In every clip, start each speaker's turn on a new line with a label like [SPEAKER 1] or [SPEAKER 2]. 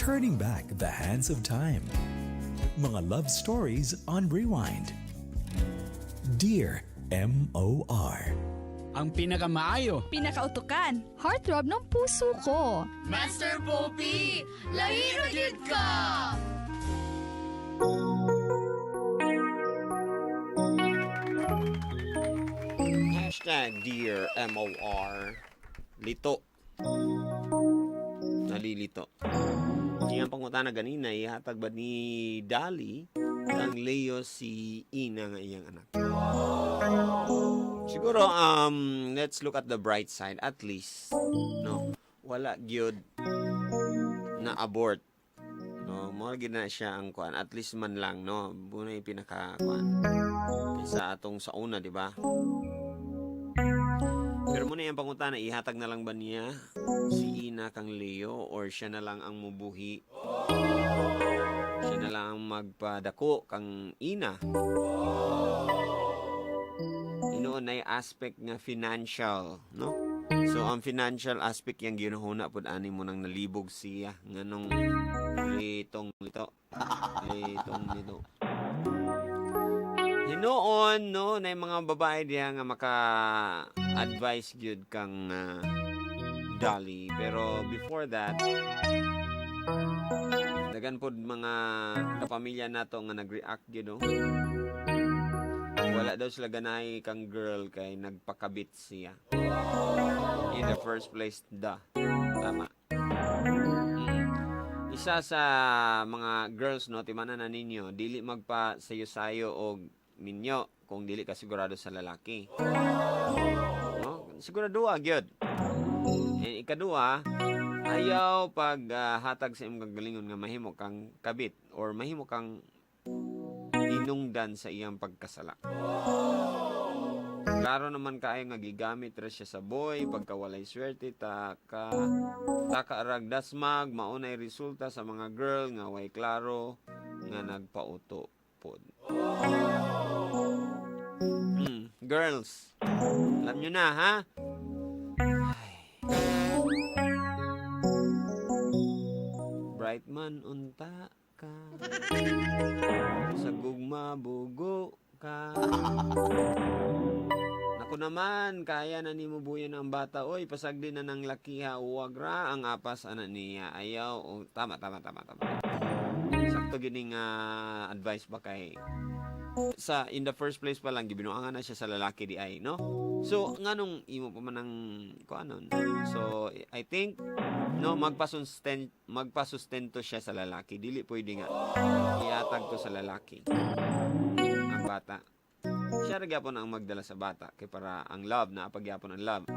[SPEAKER 1] Turning back the hands of time. Mga love stories on rewind. Dear MOR.
[SPEAKER 2] Ang pinakamaayo.
[SPEAKER 3] Pinakautukan.
[SPEAKER 4] Heartthrob ng puso ko.
[SPEAKER 5] Master Poppy! Lahi ra gyud ka!
[SPEAKER 6] #DearMOR. Lito. Nalilito. Iyang pangutana ganina, ihatag ba ni Dali kang Leo si Ina nga iyang anak? Siguro, let's look at the bright side. At least, no, wala gyud na abort. No, mo gyud na siya ang kuan. At least man lang, no, bunay pinaka kuan. Kaysa atong sa una, di ba? Pero muna yung pangutana, ihatag na lang ba niya si Ina kang Leo or siya na lang ang mubuhi? Siya na lang ang magpadako kang Ina. Inoon ay aspect nga financial, no? So ang financial aspect yang ginuhuna pud ani mo nang nalibog siya nganong litong lito. Litong lito. Hinuon, no, na yung mga babae diha nga maka-advise gyud kang Dolly. Pero before that, dagan pod mga kapamilya nato nga nag-react gyud, no. Wala daw sila ganahi kang girl kay nagpakabit siya. In the first place, da. Tama. Isa sa mga girls, no, timanan na ninyo, dili magpa sayo-sayo og minyo kung dili ka sigurado sa lalaki. No? Sigurado gyud. And ikaduha, ayaw pag hatag sa imong kagalingon nga mahimo kang kabit or mahimo kang inungdan sa iyang pagkasala. Klaro naman kaayo nga gigamit ra siya sa boy pagka walay swerte, taka taka arag dasmag maunay resulta sa mga girl nga way klaro nga nagpauto pod. Girls, alam nyo na ha? Ay. Bright man unta ka sa gugma bugo ka. Naku naman, kaya na nimo buyan ang bata. Oy, pasagdi na ng lakiha, uwag ra ang apas ana niya. Ayaw, oh, tama, tama, tama, tama. Sakto gini nga advice ba kay sa in the first place pa lang gibinuangan na siya sa lalaki di ay, no? So nganong imo pa man ang kuanon? So I think, no, magpasustento siya sa lalaki. Dili pwede nga ihatag to sa lalaki ang bata. Siya ra gyapon ang magdala sa bata kay para ang love na pagyapon ang love.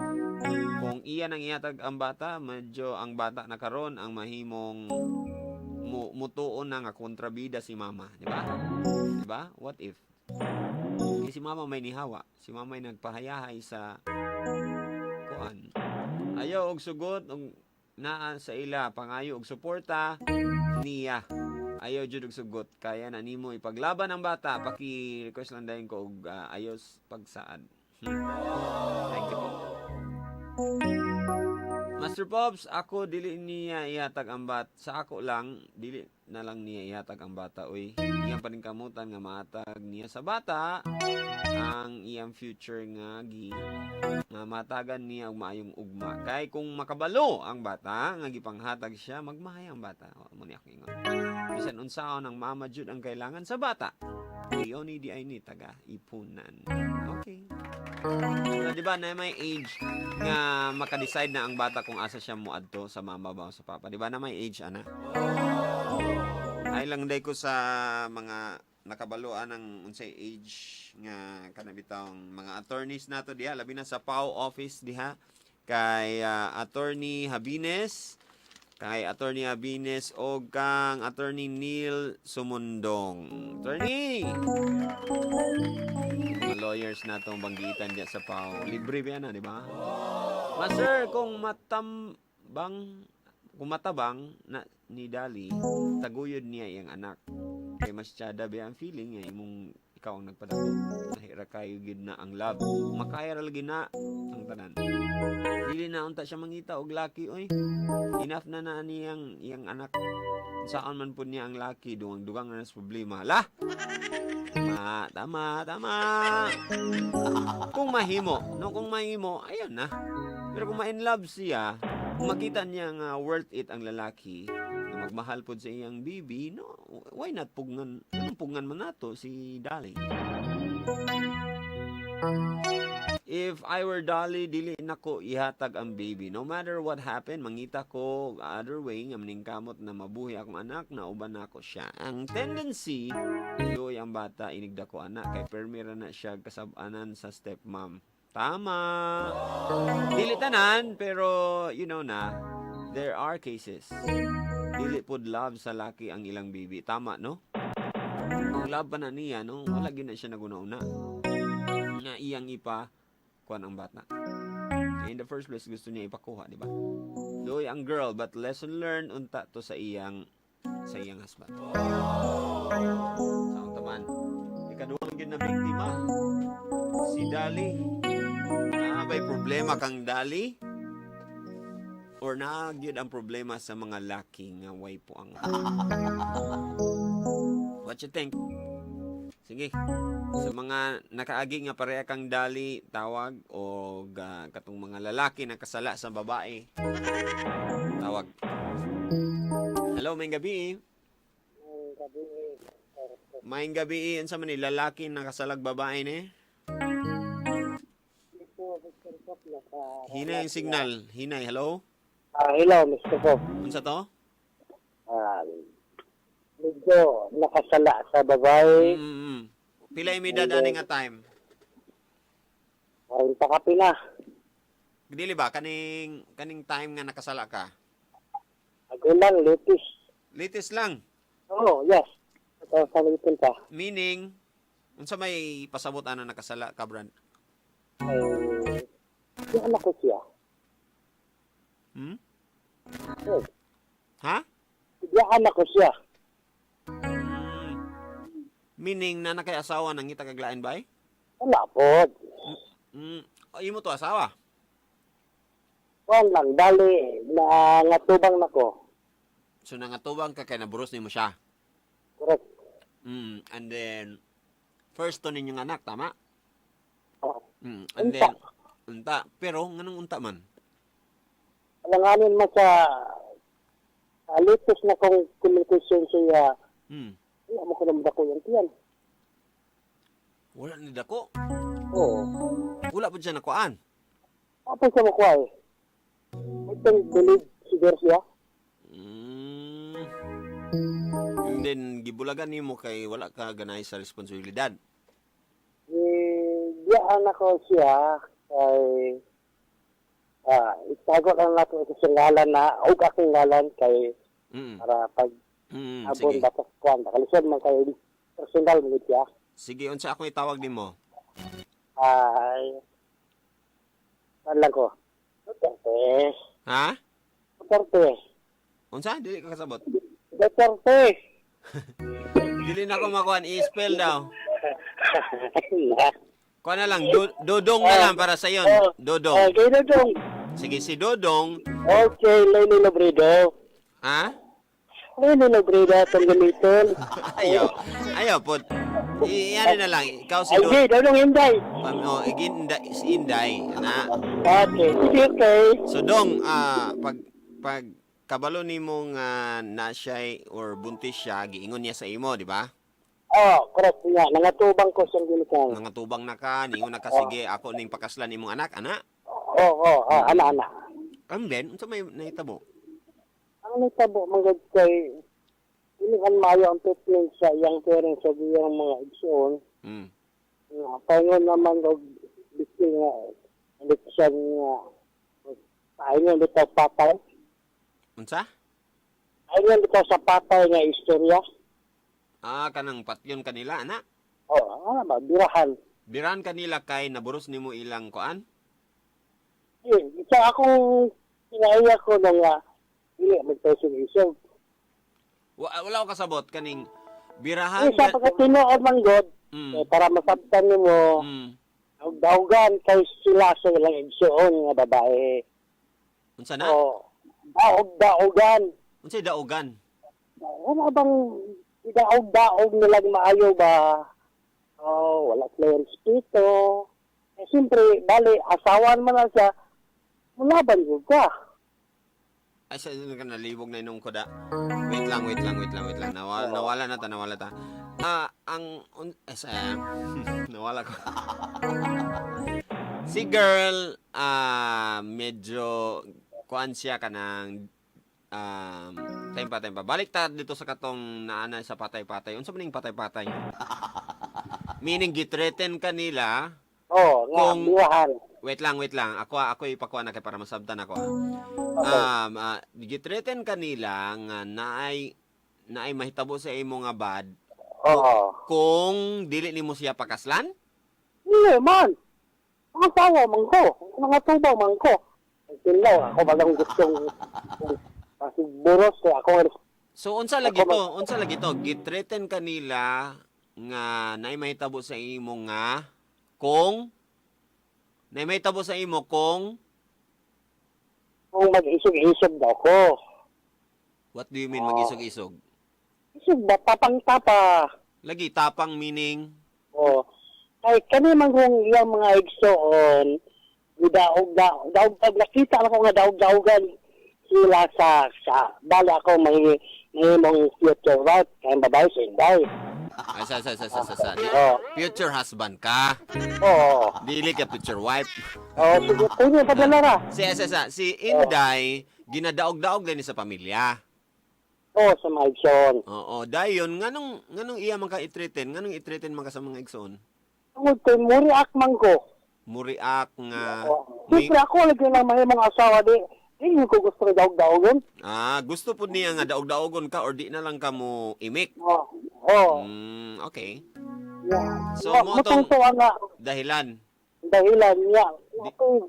[SPEAKER 6] Kung iya nang ihatag ang bata, medyo ang bata na karon ang mahimong mutuon na nga kontrabida si mama, di ba? Di ba? What if? Kay si mama may nihawa, si mama may nagpahayahay sa kuan. Ayaw og sugot og naa sa ila, pangayo og suporta niya. Ayaw jud og sugot, kaya na nimo ipaglaban ang bata. Paki-request lang dayon ko og ayos pagsaad. Thank you po. Master Pops, ako dili niya ihatag ang bata. Sa ako lang, dili na lang niya ihatag ang bata. Uy, iyang paningkamutan nga mahatag niya sa bata ang iyang future nga gi nga matagan niya og maayong ugma. Kay kung makabalo ang bata nga gipanghatag siya, magmahay ang bata. O, mo ni ako ingon. Bisan unsaon ang mama jud ang kailangan sa bata. Leonie di ay ni taga Ipunan. Okay. So, di ba na may age nga maka-decide na ang bata kung asa siya moadto, sa mama ba o sa papa? Di ba na may age ana? Ay lang day ko sa mga nakabaloan ng unsay age nga kana bitawng mga attorneys nato diha, labi na sa PAO office diha kay Attorney Habines, kay Attorney Habines o kang Attorney Neil Sumundong. Attorney! Mga lawyers na itong banggitan diya sa PAO. Libre ba yan, di ba? Master, kung matabang na ni Dali, taguyod niya iyang anak. Kay mas tsada ba ang feeling nga imong ikaw ang nagpadako. Nahira kayo gid na ang love. Makaya ra lagi na ang tanan. Dili na unta siya mangita og laki oy. Enough na na niyang iyang anak. Saan man po niya ang laki, dugang dugang na sa problema. Lah! Tama, tama, tama. Kung mahimo, no, kung mahimo, ayun na. Pero kung ma-in love siya, kung makita niya nga worth it ang lalaki, na magmahal pod sa iyang bibi, no, why not pugnan, anong pugnan man nato si Dali? If I were Dolly, dili nako ihatag ang baby. No matter what happened, mangita ko other way nga maningkamot na mabuhi akong anak, na uban nako siya. Ang tendency, yoy ang bata inigda ko anak kay permira na siya kasabanan sa stepmom. Tama. Dili tanan, pero you know na, there are cases. Dili pod love sa laki ang ilang baby. Tama, no? Ang love pa na niya, no? Wala gyud na siya naguna-una nga iyang ipa kuan ang bata. In the first place, gusto niya ipakuha, di ba? Doy ang girl, but lesson learned unta to sa iyang husband. Sa unta man, ikaduhang gyud na biktima, si Dali. Naa ba'y problema kang Dali? Or naa gyud ang problema sa mga laki nga way po ang? What you think? Sige. Sa mga nakaagi nga pareha kang Dali, tawag, o katong mga lalaki na kasala sa babae. Tawag. Hello, maayong gabi. Maayong gabi, unsa man ni lalaki na kasalag babae ni? Hinay ang signal. Hinay, hello?
[SPEAKER 3] Ah, hello, Mr. Pop.
[SPEAKER 6] Unsa to?
[SPEAKER 3] Ah, medyo nakasala sa babae.
[SPEAKER 6] Pila imidad ani nga time?
[SPEAKER 3] 40 ka pila.
[SPEAKER 6] Dili ba kaning kaning time nga nakasala ka?
[SPEAKER 3] Ako lang, latest.
[SPEAKER 6] Latest lang.
[SPEAKER 3] Oh, yes. 2018 pa.
[SPEAKER 6] Meaning, unsa may pasabot ana nakasala ka, Brand?
[SPEAKER 3] Ay, yung anak ko siya. Yes.
[SPEAKER 6] Ha?
[SPEAKER 3] Yung anak ko siya.
[SPEAKER 6] Meaning na nakay asawa nang ngita kag lain bay?
[SPEAKER 3] Wala po.
[SPEAKER 6] O, imo to asawa.
[SPEAKER 3] Kuan lang, dali, na ngatubang na ko.
[SPEAKER 6] So nangatubang ka kay naburos nimo siya.
[SPEAKER 3] Correct.
[SPEAKER 6] And then first to ninyong anak, tama?
[SPEAKER 3] Oh.
[SPEAKER 6] And
[SPEAKER 3] Unta.
[SPEAKER 6] then unta, pero nganong unta man?
[SPEAKER 3] Alanganin mo sa latest na kong communication siya, wala mo ko naman ako yung tiyan.
[SPEAKER 6] Wala ni dako.
[SPEAKER 3] Oo.
[SPEAKER 6] Wala pud siya nakuan.
[SPEAKER 3] Apa siya makuha eh? I can believe siguro siya.
[SPEAKER 6] And then gibulagan nimo kay wala ka ganahi sa responsibilidad.
[SPEAKER 3] Eh, diyaan ako siya kay itago lang natin ito sa ngalan na og akong ngalan kay para pag abon
[SPEAKER 6] Sige.
[SPEAKER 3] batas kuan kalisod man kay personal mo siya.
[SPEAKER 6] Sige, unsa akong itawag nimo?
[SPEAKER 3] Ay, kan lang ko Duterte.
[SPEAKER 6] Ha?
[SPEAKER 3] Duterte.
[SPEAKER 6] Unsa? Dili ka kasabot.
[SPEAKER 3] Duterte.
[SPEAKER 6] Dili na ko makuan, i-spell daw. Kuan na lang, Dodong na lang para sa yon. Dodong.
[SPEAKER 3] Okay, Dodong.
[SPEAKER 6] Sige, si Dodong.
[SPEAKER 3] Okay, Lenny Lobredo.
[SPEAKER 6] Ha?
[SPEAKER 3] Lenny Lobredo atong gamiton.
[SPEAKER 6] Ayaw. Ayaw po. Ano na lang, ikaw si
[SPEAKER 3] Ay,
[SPEAKER 6] Dodong.
[SPEAKER 3] Dodong Inday.
[SPEAKER 6] Oh, iginda, si Inday. Na.
[SPEAKER 3] Okay, sige, okay.
[SPEAKER 6] So Dong, pag kabalo nimo nga na siya or buntis siya, giingon niya sa imo, di ba?
[SPEAKER 3] Oh, correct nga. Nangatubang ko siyang gilikan.
[SPEAKER 6] Nangatubang na ka, niingon na ka, sige, ako ning pakaslan imong anak, ana.
[SPEAKER 3] Oo, ana, ana.
[SPEAKER 6] And then, unsa may nahitabo?
[SPEAKER 3] Ang nitabo man gud kay dili man maayo ang treatment sa iyang parents ug iyang mga igsoon. Nga paingon naman og bisin nga eleksyon nga paingon bitaw patay.
[SPEAKER 6] Unsa?
[SPEAKER 3] Paingon bitaw sa patay nga istorya.
[SPEAKER 6] Ah, kanang patyon kanila, ana.
[SPEAKER 3] Oh, ana ba birahan.
[SPEAKER 6] Biran kanila kay naburos nimo ilang kuan?
[SPEAKER 3] Yun, sa akong kinaiya ko na nga dili magpesong isog.
[SPEAKER 6] Wala ko kasabot kaning birahan
[SPEAKER 3] Sa pagkatinuod man god, eh, para masabtan nimo, dawgan kay sila sa ilang igsoon nga babae.
[SPEAKER 6] Unsa na?
[SPEAKER 3] Oh, daog-daogan.
[SPEAKER 6] Unsay daogan?
[SPEAKER 3] Wala bang daog-daog nilang maayo ba? Oh, wala sila yung respeto. Eh, siyempre, bali, asawan man na siya, mulaban yun ka.
[SPEAKER 6] Ay, sa ka nalibog na inong ko da. Wait lang, wait lang, wait lang, wait lang. Nawala, nawala na ta, nawala ta. Ah, ang un, eh, sa, nawala ko. Si girl, medyo kuan siya kanang tempa tempa. Balik ta dito sa katong naana sa patay-patay. Unsa man ning patay-patay? Meaning githreaten kanila.
[SPEAKER 3] Oh, nga, biwahan.
[SPEAKER 6] Wait lang, wait lang. Ako ipakuha na kay para masabtan ako. Githreaten kanila nga naay naay mahitabo sa imo nga bad.
[SPEAKER 3] Oo.
[SPEAKER 6] Kung dili nimo siya pakaslan?
[SPEAKER 3] Hindi man. Mga asawa man ko. Mga tubaw man ko. Until now, ako bagang gustong buros kaya ako nga.
[SPEAKER 6] So unsa lagi to? Unsa lagi to? Githreaten kanila nga naay mahitabo sa imo nga kung naay mahitabo sa imo kung
[SPEAKER 3] Kung mag-isog-isog daw ko.
[SPEAKER 6] What do you mean mag-isog-isog?
[SPEAKER 3] Isog ba? Tapang-tapa.
[SPEAKER 6] Lagi tapang meaning
[SPEAKER 3] Oh. Ay, kani man kung iyang mga igsoon, daog daog daog pag nakita na ko nga daog-daogan sila sa bala ako may mong future wife kay babae sa Inday.
[SPEAKER 6] Ay, sa sa sa sa sa, sa.
[SPEAKER 3] Oo.
[SPEAKER 6] Future husband ka.
[SPEAKER 3] Oo.
[SPEAKER 6] Dili ka future wife.
[SPEAKER 3] Oo, sige, pwede padala ra.
[SPEAKER 6] Si sa sa si Inday ginadaog-daog din sa pamilya.
[SPEAKER 3] Oo, sa mga igsoon.
[SPEAKER 6] Oo, dayon nganong nganong iya man ka i-threaten, nganong i-threaten man ka sa mga igsoon?
[SPEAKER 3] Tungod kay muriak man ko.
[SPEAKER 6] Muriak nga
[SPEAKER 3] Oo. Siyempre ako lagi lang may mga asawa di. Hindi ko gusto ng daog-daogon.
[SPEAKER 6] Ah, gusto pud niya nga daog-daogon ka or di na lang ka mo imik.
[SPEAKER 3] Oo. Oo.
[SPEAKER 6] Okay.
[SPEAKER 3] Yeah.
[SPEAKER 6] So, mo tong-
[SPEAKER 3] Matungtuan nga
[SPEAKER 6] Dahilan.
[SPEAKER 3] dahilan niya.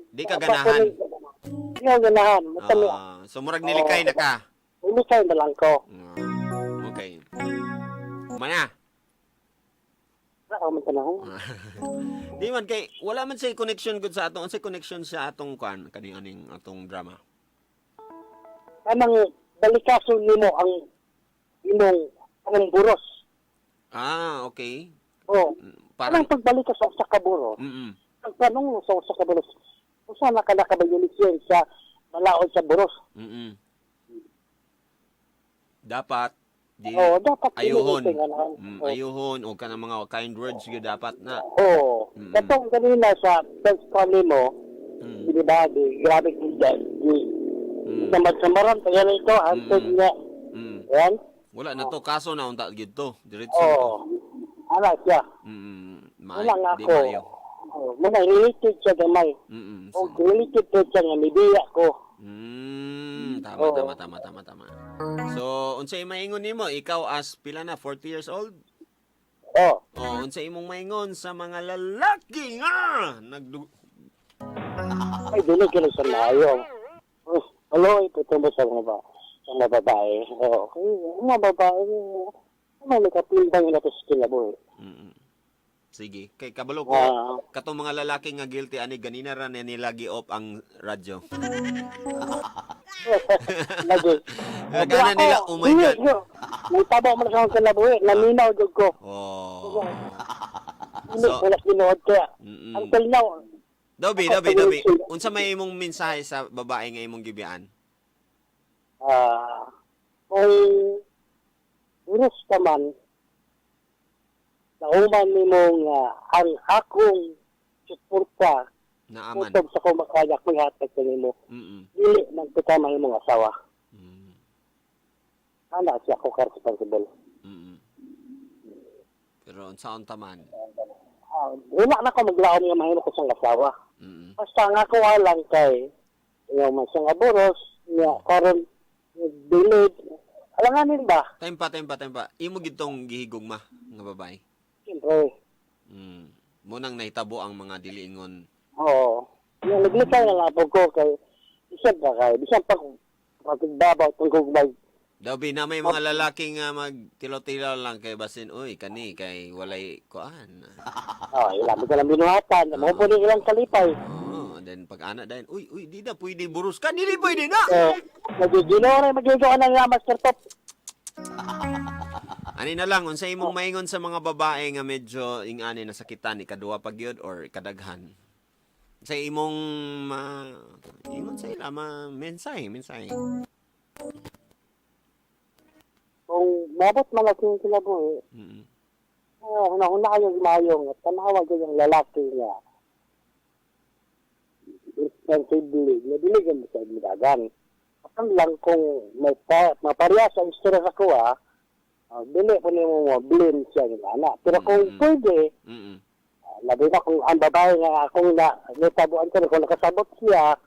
[SPEAKER 6] Di ka ganahan.
[SPEAKER 3] Di ka ganahan. Matami.
[SPEAKER 6] Ah, so murag nilikay na ka.
[SPEAKER 3] Ulikay na lang ko.
[SPEAKER 6] Okay. Mana.
[SPEAKER 3] Ako man tanong.
[SPEAKER 6] Di man kay wala man say connection gud sa atong, unsay connection sa atong kwan kani aning atong drama.
[SPEAKER 3] Kanang balikason nimo ang imong anong buros.
[SPEAKER 6] Ah, okay.
[SPEAKER 3] Oh.
[SPEAKER 6] Parang
[SPEAKER 3] Kanang pagbalik ka sa usa ka buros. Pagtanong mo sa usa ka buros, usa na ka nakabayulisyon sa balaod sa buros.
[SPEAKER 6] Dapat di
[SPEAKER 3] Oo, dapat
[SPEAKER 6] ayuhon.
[SPEAKER 3] dili tingnan.
[SPEAKER 6] Ayuhon o kanang mga kind words gyud dapat na.
[SPEAKER 3] Oo. Katong kanina sa best friend mo, di ba, di, grabe di, di, samad-samaran, kaya na ito, antod niya. Yan.
[SPEAKER 6] Wala na to kaso na unta gyud to. Diretso.
[SPEAKER 3] Oo. Ana siya. Wala nga
[SPEAKER 6] Di
[SPEAKER 3] ako.
[SPEAKER 6] maayo.
[SPEAKER 3] Oo, muna, related siya gamay. O, related po siya nga, mibiya ko.
[SPEAKER 6] Tama,
[SPEAKER 3] Oo.
[SPEAKER 6] tama, tama, tama, tama. So, unsay maingon nimo ikaw as pila na 40 years old?
[SPEAKER 3] Oo.
[SPEAKER 6] Oh, unsay imong maingon sa mga lalaki nga nagdu
[SPEAKER 3] Ay, dili kilo sa maayo. Oh, hello, ito mo sa mga ba sa mga babae. Oo. Okay, mga babae, ano, nagkapildang na to sa kinabuhi.
[SPEAKER 6] Sige, kay kabalo ko katong mga lalaki nga guilty ani ganina ra na nila gi-off ang radyo.
[SPEAKER 3] Lagi.
[SPEAKER 6] Gana nila, oh my God.
[SPEAKER 3] May tabo man sa akong kinabuhi, naminaw jud ko.
[SPEAKER 6] Oh.
[SPEAKER 3] Hindi ko na tinuod kaya. Until now,
[SPEAKER 6] Dobi,
[SPEAKER 3] ako
[SPEAKER 6] Dobi, Dobi.
[SPEAKER 3] tuloy-
[SPEAKER 6] Unsa may imong mensahe sa babae nga imong gibiyaan?
[SPEAKER 3] Kung buros ka man, nauman nimo nga ang akong suporta
[SPEAKER 6] Naaman.
[SPEAKER 3] kutob sa kong makaya kung hatag sa nimo. Dili man kita mahimong asawa. Ana siya ko ka-responsible.
[SPEAKER 6] Pero unsaon ta man?
[SPEAKER 3] Wala na ko maglaom nga mahimo ko siyang asawa. Basta ang ako alang kay ingaw man siyang aburos, niya karon bilid. Alanganin ba?
[SPEAKER 6] Time pa, time pa, time pa. Imo gid tong gihigugma nga babae.
[SPEAKER 3] Siyempre.
[SPEAKER 6] Munang nahitabo ang mga diliingon.
[SPEAKER 3] Oo. Yung naglikay na lang po ko kay bisan pa kay bisan pa pagbabaw tong gugmay.
[SPEAKER 6] Daw bi na may mga lalaki nga magtilaw-tilaw lang kay basin, uy, kani kay walay kuan.
[SPEAKER 3] Oh, ilang mo lang binuhatan. Mo po ni ilang kalipay.
[SPEAKER 6] Oh, then pag ana dayon, uy, uy, di na pwede burus ka, dili pwede na.
[SPEAKER 3] Eh, nagiginore, magigo ka ng Master Top.
[SPEAKER 6] Ani na lang unsa imong maingon sa mga babae nga medyo ingani nasakitan, ikaduha pa gyud or ikadaghan? Sa imong ma ingon sa ila ma mensahe, mensahe.
[SPEAKER 3] Kung mabot man ang kinabuhi, una-una kayong mayong at tanawa yung lalaki nga responsibly, na dili mo sa dagan. Apan lang kung may mapareha sa istorya sa kuha, dili po nimo mo blame siya ng anak. Pero kung pwede, labi na kung ang babae nga akong na natabuan ko, kung nakasabot siya,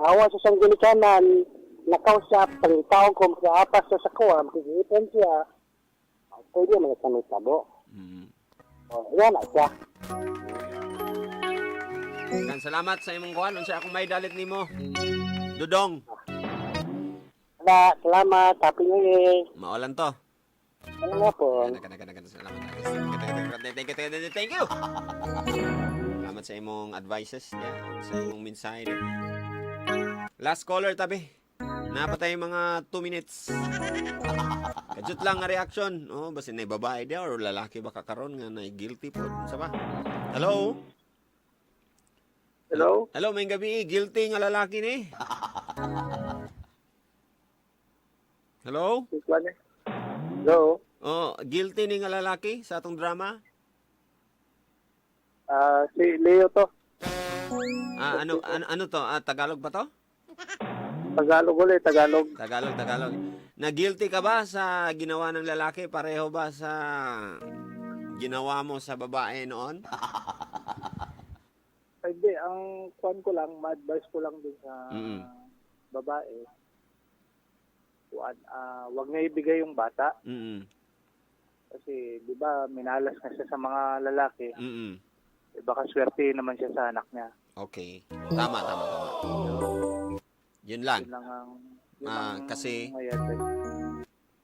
[SPEAKER 3] awa sa siyang ginikanan, nakausap, pangitaon ko, makaapas siya sa kuha, makikipon siya, pwede man sa may tabo. Oh, yan na siya.
[SPEAKER 6] Daghang salamat sa imong kuan, unsa akong may dalit nimo? Dudong,
[SPEAKER 3] Wala, salamat. Happy New Year.
[SPEAKER 6] maolan to.
[SPEAKER 3] Ano nga po?
[SPEAKER 6] Daghang daghang daghang salamat. Thank you, thank you, thank you. Salamat sa imong advices, yeah, sa imong mensahe. Last caller tabi. Napatay mga 2 minutes. Kajut lang nga reaction. Oh, basin na babae dia or lalaki ba kakaron nga na guilty po. Unsa ba? Hello?
[SPEAKER 3] Hello?
[SPEAKER 6] Hello, may gabi. Guilty nga lalaki ni. Hello?
[SPEAKER 3] Hello?
[SPEAKER 6] Oh, guilty ni nga lalaki sa atong drama?
[SPEAKER 3] Ah, si Leo to.
[SPEAKER 6] Ah, ano ano, ano to? Ah, Tagalog ba to?
[SPEAKER 3] Tagalog ulit, Tagalog.
[SPEAKER 6] Tagalog, Tagalog. Na guilty ka ba sa ginawa ng lalaki? Pareho ba sa ginawa mo sa babae noon?
[SPEAKER 3] Ay, hindi. Ang kwan ko lang, ma-advise ko lang dun sa babae, kuan, wag niya ibigay yung bata. Kasi, di ba, minalas na siya sa mga lalaki. Eh, baka swerte naman siya sa anak niya.
[SPEAKER 6] Okay. Tama, tama, tama. Yun lang.
[SPEAKER 3] Yun lang ang, yun ang may advice.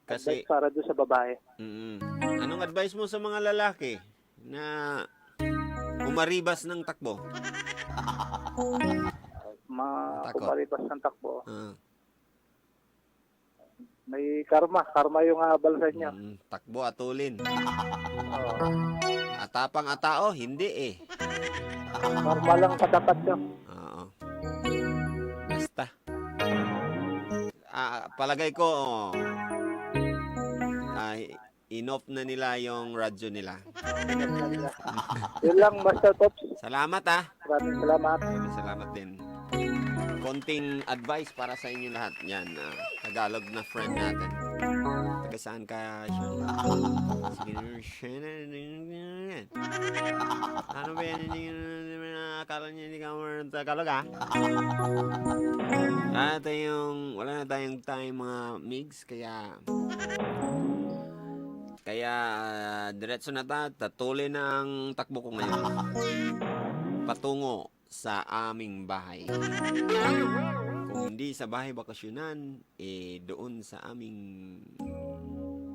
[SPEAKER 6] Kasi
[SPEAKER 3] Advice para doon sa babae.
[SPEAKER 6] Anong advice mo sa mga lalaki na umaribas ng takbo?
[SPEAKER 3] Mga
[SPEAKER 6] Takot.
[SPEAKER 3] kumaripas ng takbo. May karma. Karma yung habal sa inyo.
[SPEAKER 6] Takbo atulin.
[SPEAKER 3] Oo.
[SPEAKER 6] Atapang atao, hindi eh.
[SPEAKER 3] Karma lang katapat nyo.
[SPEAKER 6] Oo. Basta. Ah, palagay ko, oh, ay, inoff na nila yung radyo nila.
[SPEAKER 3] Yun lang, Master Pops.
[SPEAKER 6] Salamat ah.
[SPEAKER 3] Maraming salamat.
[SPEAKER 6] Maraming salamat din. Konting advice para sa inyo lahat. Yan, Tagalog na friend natin. Taga saan ka siya? Sige. Ano ba yan? Akala niya hindi ka marunong Tagalog ah? Wala na tayong time, mga migs, kaya diretso na ta, tatuli na ang takbo ko ngayon. Patungo sa aming bahay. Kung hindi sa bahay bakasyonan, eh doon sa aming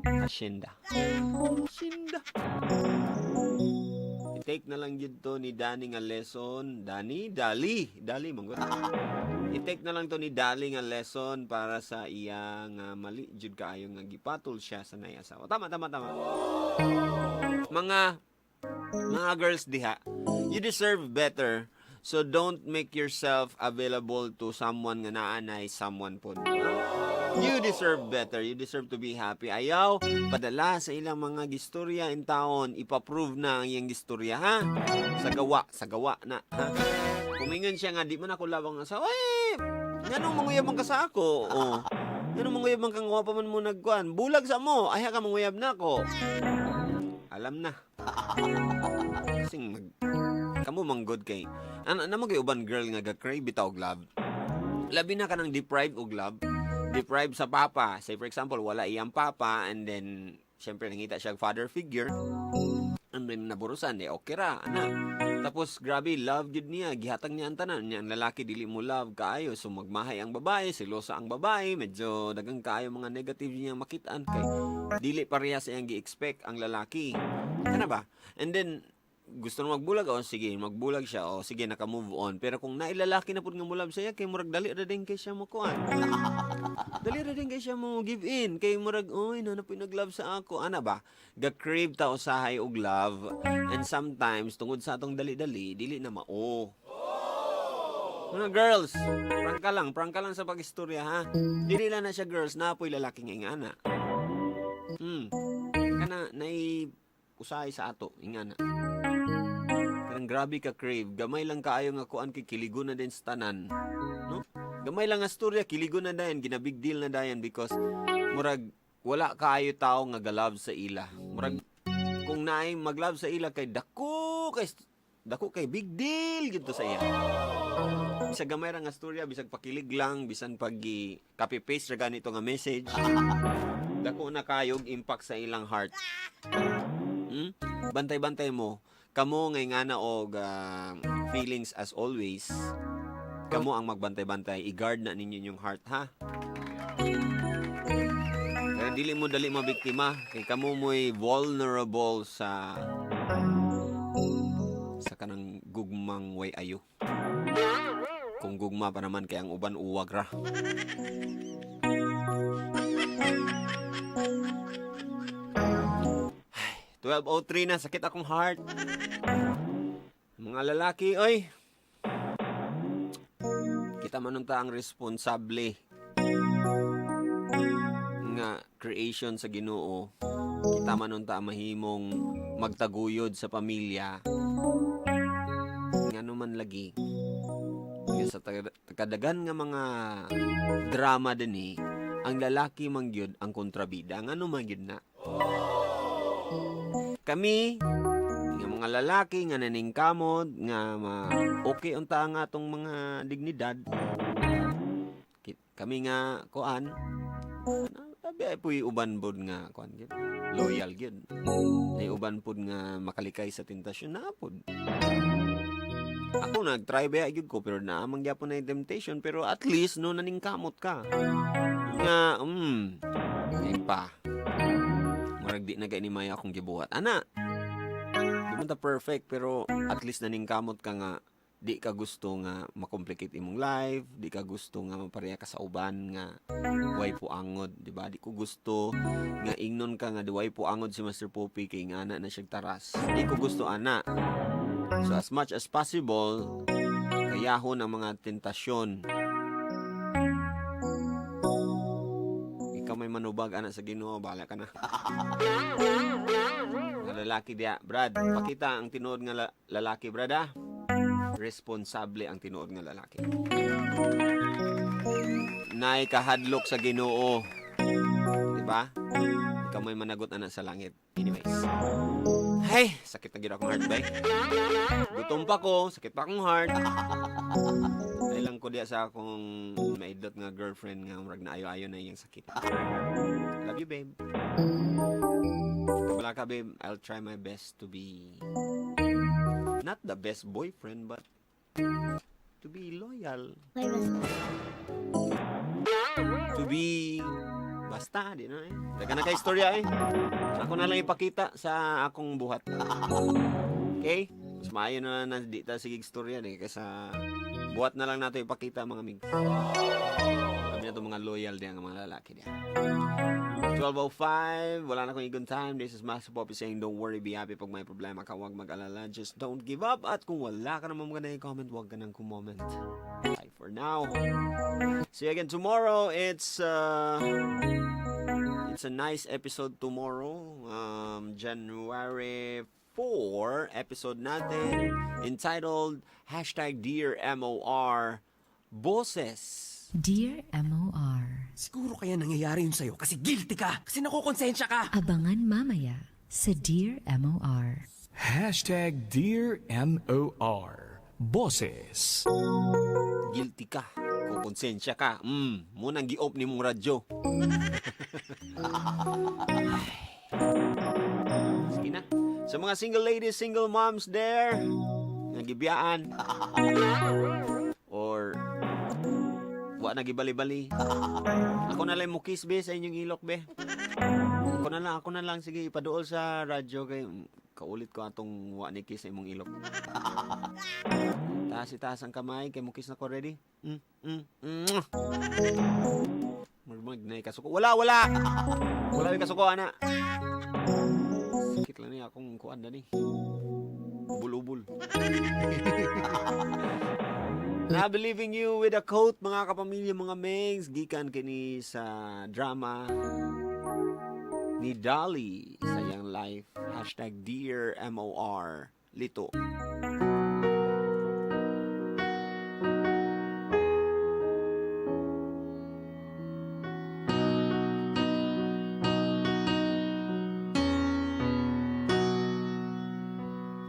[SPEAKER 6] hacienda. Hacienda. I-take na lang yun to ni Danny nga lesson. Danny? Dali. Dali, manggot. I-take na lang to ni Dali nga lesson para sa iya nga mali jud kaayo nga gipatol siya sa nay asawa. Tama, tama, tama. Mga girls diha, you deserve better. So don't make yourself available to someone nga naanay someone pod. You deserve better. You deserve to be happy. Ayaw, padala sa ilang mga gistorya in taon, ipaprove na ang iyang gistorya, ha? Sa gawa na, ha? Kumingon siya nga, di man ako labang asawa. Eh, nganong manguyab man ka sa ako? Oh. Nganong manguyab man kang pa man mo nagkuan? Bulag sa mo, ay ka manguyab na ako. Alam na. Kasing mag kamo manggod kay ano na mo kay uban girl nga ga-crave bitaw og love. Labi na ka ng deprive og love. Deprive sa papa. Say for example, wala iyang papa and then syempre nangita siya og father figure. And then naburusan eh okay ra ana. Tapos grabe, love gyud niya, gihatag niya ang tanan niya. Ang lalaki dili mo love kaayo, so magmahay ang babae, selosa ang babae, medyo dagang kaayo mga negative niya makitaan kay dili pareha sa iyang gi-expect ang lalaki. Kana ba? And then gusto na magbulag, oh sige, magbulag siya, oh sige, naka-move on. Pero kung nailalaki na pud nga mulab sa iya, kay murag dali ra din kay siya mo kuan. Dali ra din kay siya mo give in kay murag, "Oy, na na nag-love sa ako." Ana ba? Ga-crave ta usahay og love, and sometimes tungod sa atong dali-dali, dili na mao. Mga girls, prangka lang, prangka lang sa pag-istorya ha. Dili lang na siya, girls, napoy lalaki nga ingana. Kana nay usahay sa ato ingana. Kanang grabe ka crave, gamay lang kaayo nga kuan kay kiligo na din sa tanan. No? Gamay lang nga storya, kiligo na dayon, gina big deal na dayon because murag wala kaayo tao nga galove sa ila. Murag kung naay maglove sa ila kay dako kay big deal gito sa iya. Bisag gamay ra nga storya, bisag pakilig lang, bisan pag copy paste ra ganito nga message. Dako na kayog impact sa ilang heart. Bantay-bantay mo. Kamo ngay ngana og feelings as always. Kamo ang magbantay-bantay. I-guard na ninyo yung heart ha. Pero dili mo dali mabiktima kay kamo mo'y vulnerable sa kanang gugmang way ayo. Kung gugma pa naman kay ang uban uwag ra. Ay, 12:03 na, sakit akong heart. Mga lalaki, oy. Kita man unta ang responsable nga creation sa Ginoo. Kita man unta ang mahimong magtaguyod sa pamilya. Ngano man lagi. Nga sa kadagan nga mga drama dinhi, ang lalaki man gyud ang kontrabida. Ngano man gyud na? Kami nga mga lalaki nga naningkamot nga okay unta ang atong mga dignidad. Kami nga kuan tabi ay puy uban pod nga kuan gyud, loyal gyud. Ay uban pod nga makalikay sa tentasyon na pod. Ako nag-try ba gyud ko pero naa man gyapon na yung temptation, pero at least no naningkamot ka. Nga ngayon pa. Murag di na kay ni Maya akong gibuhat. Ana. Di man ta perfect pero at least naningkamot ka nga di ka gusto nga makomplicate imong life, di ka gusto nga mapareha ka sa uban nga way po angod, di ba? Di ko gusto nga ingnon ka nga di way po angod si Master Poppy kay nga ana na siyang taras. Di ko gusto ana. So as much as possible, kayahon ang mga tentasyon. Ikaw may manubag ana sa Ginoo, bahala ka na. Mga lalaki diya, Brad, pakita ang tinuod nga lalaki, Brad ah. Responsable ang tinuod nga lalaki. Nay kahadlok sa Ginoo. Di ba? Ikaw may managot ana sa langit. Anyways. Hey, sakit na gid akong heart, bay. Gutom pa ko, sakit pa akong heart. Ay lang ko diya sa akong maidlot nga girlfriend nga murag na ayo-ayo na iyang sakit. Love you, babe. Wala ka, babe. I'll try my best to be not the best boyfriend, but to be loyal. To be basta, di na eh. Daga na kay istorya eh. Ako na lang ipakita sa akong buhat. Okay? Mas maayo na lang na di ta sige istorya eh, kaysa buhat na lang nato ipakita, mga mig. Sabi na to mga loyal diyan nga mga lalaki diyan. 12:05, wala na akong igon time. This is Master Poppy saying, don't worry, be happy. Pag may problema ka, huwag mag-alala. Just don't give up. At kung wala ka naman magandang comment, huwag ka nang kumoment. Bye for now. See you again tomorrow. It's a nice episode tomorrow. January 4 episode natin entitled #DearMOR Boses.
[SPEAKER 7] Dear MOR,
[SPEAKER 8] Siguro kaya nangyayari yun sa'yo kasi guilty ka. Kasi nakukonsensya ka.
[SPEAKER 7] Abangan mamaya sa Dear MOR.
[SPEAKER 1] #DearMOR Boses.
[SPEAKER 6] Guilty ka. Kung konsensya ka, munang gi-off ni mong radyo. Ay. Sige na. Sa mga single ladies, single moms there, Nga gibiyaan or wa na gibali-bali. Ako na lang mo kiss be sa inyong ilok be. Ako na lang, ako na lang, sige, ipaduol sa radyo kay kaulit ko atong wa ni kiss sa imong ilok. Taas, itaas ang kamay kay mo kiss na ko, ready? Mwah. Murmag na kasuko. Wala, wala. Wala yung kasuko ana. Sakit lang niya akong kuan na ni. Ubul-ubul. Na believing you with a coat, mga kapamilya, mga mengs, gikan kini sa drama ni Dolly sa iyang life, #DearMOR Lito.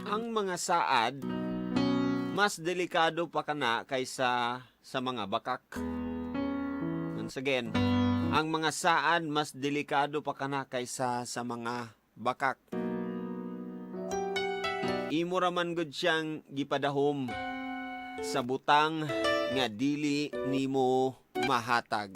[SPEAKER 6] Ang mga saad mas delikado pa kana kaysa sa mga bakak. Once again, ang mga saad mas delikado pa kana kaysa sa mga bakak. Imo ra man gud siyang gipadahom sa butang nga dili nimo mahatag.